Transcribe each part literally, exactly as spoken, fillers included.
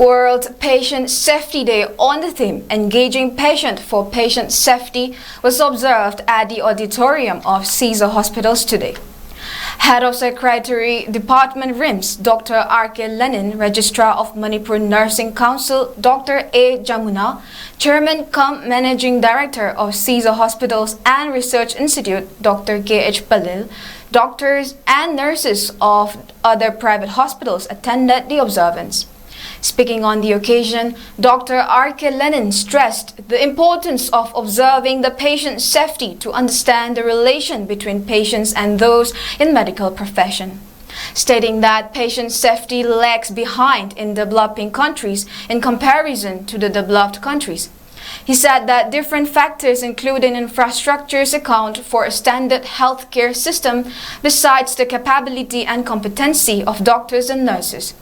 World Patient Safety Day on the theme Engaging Patient for Patient Safety was observed at the auditorium of Caesar Hospitals today. Head of Secretary Department RIMS, Doctor R K Lenin, Registrar of Manipur Nursing Council, Doctor A Jamuna, Chairman cum Managing Director of Caesar Hospitals and Research Institute, Doctor K H Palil, doctors and nurses of other private hospitals attended the observance. Speaking on the occasion, Doctor R K Lenin stressed the importance of observing the patient safety to understand the relation between patients and those in medical profession, stating that patient safety lags behind in developing countries in comparison to the developed countries. He said that different factors, including infrastructures, account for a standard healthcare system besides the capability and competency of doctors and nurses.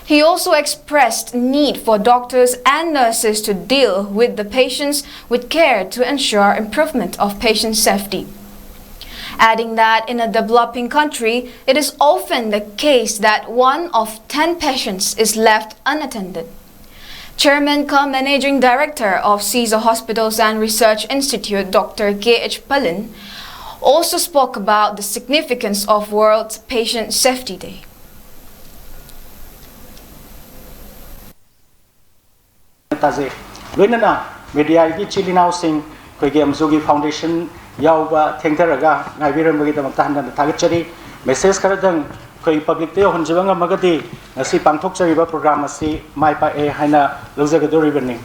He also expressed need for doctors and nurses to deal with the patients with care to ensure improvement of patient safety, adding that in a developing country, it is often the case that one of ten patients is left unattended. Chairman cum Managing Director of Caesar Hospitals and Research Institute, Doctor K H Palin, also spoke about the significance of World Patient Safety Day. ꯇꯥꯖꯩ꯫ ꯂꯣꯏꯅꯅ ꯃꯦꯗꯤꯌꯥꯒꯤ ꯏꯆꯤꯜ ꯏꯅꯥꯎꯁꯤꯡ, ꯑꯩꯈꯣꯏꯒꯤ ꯑꯦꯝꯖꯨꯒꯤ foundation ꯌꯥꯎꯕ ꯊꯦꯡꯊꯔꯒ ꯉꯥꯏꯕꯤꯔꯝꯕꯒꯤꯗꯃꯛꯇ ꯍꯟꯅ ꯍꯟꯅ ꯊꯥꯒꯠꯆꯔꯤ꯫ ꯃꯦꯁꯦꯖ ꯈꯔꯗꯪ ꯑꯩꯈꯣꯏ ꯄꯕ꯭ꯂꯤꯛꯇ ꯌꯧꯍꯟꯖꯕ ꯉꯝꯃꯒꯗꯤ ꯉꯁꯤ ꯄꯥꯡꯊꯣꯛꯆꯔꯤꯕ ꯄ꯭ꯔꯣꯒ꯭ꯔꯥꯝ ꯑꯁꯤ ꯃꯥꯏ ꯄꯥꯛꯑꯦ ꯍꯥꯏꯅ ꯂꯧꯖꯒꯗꯧꯔꯤꯕꯅꯤ꯫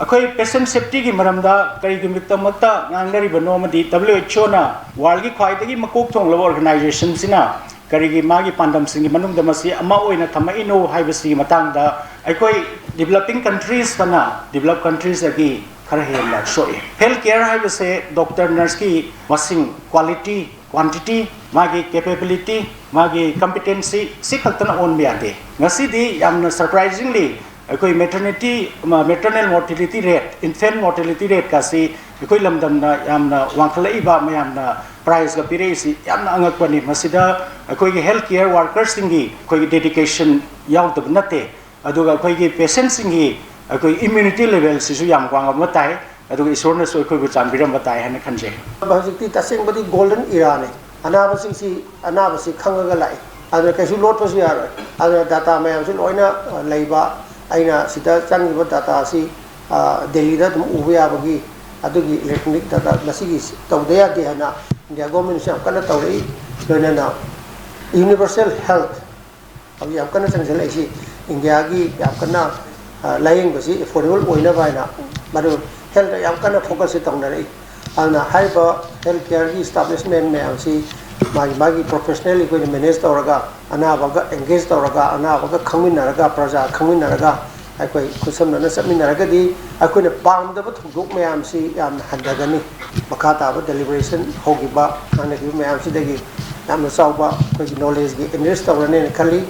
ꯑꯩꯈꯣꯏ ꯄꯦꯁꯦꯟ ꯁꯦꯐꯇꯤꯒꯤ ꯃꯔꯝꯗ ꯀꯔꯤꯒꯤꯗꯃꯛꯇ ꯉꯥꯡꯅꯔꯤꯕꯅꯣ ꯑꯃꯗꯤ W H O ꯅ ꯋꯥꯔꯜꯒꯤ ꯈ꯭ꯋꯥꯏꯗꯒꯤ ꯃꯀꯣꯛ ꯊꯣꯡꯂꯕ ꯑꯣꯔꯒꯅꯥꯏꯖꯦꯁꯟꯁꯤꯅ ꯀꯔꯤꯒꯤ ꯃꯥꯒꯤ ꯄꯥꯟꯗꯝꯁꯤꯡꯒꯤ ꯃꯅꯨꯡꯗ ꯃꯁꯤ ꯑꯃ ꯑꯣꯏꯅ ꯊꯝꯃꯛꯏꯅꯣ ꯍꯥꯏꯕꯁꯤꯒꯤ ꯃꯇꯥꯡꯗ ꯑꯩꯈꯣꯏ ꯗꯤꯕꯂꯞꯄꯤꯡ ꯀꯟꯇ꯭ꯔꯤꯁꯇꯅ ꯗꯤꯕꯂꯞ ꯀꯟꯇ꯭ꯔꯤꯁꯇꯒꯤ ꯈꯔ ꯍꯦꯟꯅ ꯁꯣꯛꯏ꯫ ꯍꯦꯜꯊ ꯀꯦꯌꯔ ꯍꯥꯏꯕꯁꯦ ꯗꯣꯛꯇꯔ, ꯅꯔꯁꯀꯤ ꯃꯁꯤꯡ, ꯀ꯭ꯋꯥꯂꯤꯇꯤ, ꯀ꯭ꯋꯥꯟꯇꯤꯇꯤ, ꯃꯥꯒꯤ ꯀꯦꯄꯦꯕꯤꯂꯤꯇꯤ, ꯃꯥꯒꯤ ꯀꯝꯄꯤꯇꯦꯟꯁꯤ, ꯁꯤ ꯈꯛꯇꯅ ꯑꯣꯟꯕ ꯌꯥꯗꯦ꯫ ꯉꯁꯤꯗꯤ ꯌꯥꯝꯅ ꯁꯔꯄ꯭ꯔꯥꯏꯖꯤꯡꯂꯤ ꯑꯩꯈꯣꯏ ꯃꯦꯇꯔꯅꯤꯇꯤ, ꯃꯦꯇꯔꯅꯦꯜ ꯃꯣꯔꯇꯦꯂꯤꯇꯤ ꯔꯦꯠ, ꯏꯟꯐꯦꯟ ꯃꯣꯔꯇꯦꯂꯤꯇꯤ ꯔꯦꯠꯀꯁꯤ ꯑꯩꯈꯣꯏ ꯂꯝꯗꯝꯅ ꯌꯥꯝꯅ ꯋꯥꯡꯈꯠꯂꯛꯏꯕ, ꯃꯌꯥꯝꯅ ꯄ꯭ꯔꯥꯏꯖꯀ ꯄꯤꯔꯛꯏꯁꯤ ꯌꯥꯝꯅ ꯑꯉꯛꯄꯅꯤ꯫ ꯃꯁꯤꯗ ꯑꯩꯈꯣꯏꯒꯤ ꯍꯦꯜꯊ ꯀꯦꯌꯔ ꯋꯥꯔꯀꯔꯁꯤꯡꯒꯤ ꯑꯩꯈꯣꯏꯒꯤ ꯗꯦꯗꯤꯀꯦꯁꯟ ꯌꯥꯎꯗꯕ ꯅꯠꯇꯦ꯫ ꯑꯗꯨꯒ ꯑꯩꯈꯣꯏꯒꯤ ꯄꯦꯁꯦꯟꯁꯤꯡꯒꯤ ꯑꯩꯈꯣꯏ ꯏꯝꯌꯨꯅꯤꯇꯤ ꯂꯦꯚꯦꯜꯁꯤꯁꯨ ꯌꯥꯝ ꯋꯥꯡꯉꯝꯕ ꯇꯥꯏ꯫ ꯑꯗꯨꯒ ꯏꯁꯣꯔꯅꯁꯨ ꯑꯩꯈꯣꯏꯕꯨ ꯆꯥꯟꯕꯤꯔꯝꯕ ꯇꯥꯏ ꯍꯥꯏꯅ ꯈꯟꯖꯩ꯫ ꯍꯧꯖꯤꯛꯇꯤ ꯇꯁꯦꯡꯕꯗꯤ ꯒꯣꯜꯗꯟ ꯏꯔꯥꯅꯤ꯫ ꯑꯅꯥꯕꯁꯤꯡꯁꯤ ꯑꯅꯥꯕꯁꯤ ꯈꯪꯉꯒ ꯂꯥꯛꯏ꯫ ꯑꯗꯨꯅ ꯀꯩꯁꯨ ꯂꯣꯠꯄꯁꯨ ꯌꯥꯔꯣꯏ꯫ ꯑꯗꯨꯅ ꯗꯥꯇꯥ ꯃꯌꯥꯝꯁꯤ ꯂꯣꯏꯅ, ꯑ, ꯂꯩꯕ, ꯑꯩꯅ ꯁꯤꯗ ꯆꯪꯉꯤꯕ ꯗꯥꯇꯥꯁꯤ, ꯑ, ꯗꯦꯜꯂꯤꯗ ꯑꯗꯨꯝ ꯎꯕ ꯌꯥꯕꯒꯤ ꯑꯗꯨꯒꯤ ꯏꯂꯦꯛꯇ꯭ꯔꯣꯅꯤꯛ ꯗꯥꯇꯥ ꯃꯁꯤꯒꯤ ꯇꯧꯗ ꯌꯥꯗꯦ ꯍꯥꯏꯅ ꯏꯟꯗꯤꯌꯥ ꯒꯣꯔꯃꯦꯟꯠꯁꯨ ꯌꯥꯝ ꯀꯟꯅ ꯇꯧꯔꯛꯏ꯫ ꯂꯣꯏꯅꯅ ꯌꯨꯅꯤꯚꯔꯁꯦꯜ ꯍꯦꯜꯠ ꯍꯧꯖꯤꯛ ꯌꯥꯝ ꯀꯟꯅ ꯆꯪꯁꯤꯜꯂꯛꯏꯁꯤ ꯏꯟꯗꯤꯌꯥꯒꯤ ꯌꯥꯝ ꯀꯟꯅ, ꯑ, ꯂꯥꯌꯦꯡꯕꯁꯤ ꯑꯦꯐꯣꯔꯗꯦꯕꯜ ꯑꯣꯏꯅꯕ ꯍꯥꯏꯅ ꯃꯗꯨ ꯍꯦꯜꯠꯇ ꯌꯥꯝ ꯀꯟꯅ ꯐꯣꯀꯁꯁꯤ ꯇꯧꯅꯔꯛꯏ꯫ ꯑꯗꯨꯅ ꯍꯥꯏꯔꯤꯕ ꯍꯦꯜꯠ ꯀꯤꯌꯔꯒꯤ ꯏꯁꯇꯥꯕ꯭ꯂꯤꯁꯃꯦꯟ ꯃꯌꯥꯝꯁꯤ ꯃꯥꯒꯤ ꯃꯥꯒꯤ ꯄ꯭ꯔꯣꯐꯦꯁꯅꯦꯜ ꯑꯩꯈꯣꯏꯅ ꯃꯦꯅꯦꯖ ꯇꯧꯔꯒ, ꯑꯅꯥꯕꯒ ꯑꯦꯡꯒꯦꯖ ꯇꯧꯔꯒ, ꯑꯅꯥꯕꯒ ꯈꯪꯃꯤꯟꯅꯔꯒ, ꯄ꯭ꯔꯖꯥ ꯈꯪꯃꯤꯟꯅꯔꯒ ꯑꯩꯈꯣꯏ ꯈꯨꯠꯁꯝꯅꯅ ꯆꯠꯃꯤꯟꯅꯔꯒꯗꯤ ꯑꯩꯈꯣꯏꯅ ꯄꯥꯝꯗꯕ ꯊꯧꯗꯣꯛ ꯃꯌꯥꯝꯁꯤ ꯌꯥꯝꯅ ꯍꯟꯊꯒꯅꯤ꯫ ꯃꯈꯥ ꯇꯥꯕ ꯗꯦꯂꯤꯕꯔꯦꯁꯟ ꯍꯧꯈꯤꯕ, ꯉꯥꯡꯅꯈꯤꯕ ꯃꯌꯥꯝꯁꯤꯗꯒꯤ ꯌꯥꯝꯅ ꯆꯥꯎꯕ ꯑꯩꯈꯣꯏꯒꯤ ꯅꯣꯂꯦꯖꯀꯤ ꯑꯦꯟꯔꯤꯆ ꯇꯧꯔꯅꯦꯅ ꯈꯜꯂꯤ꯫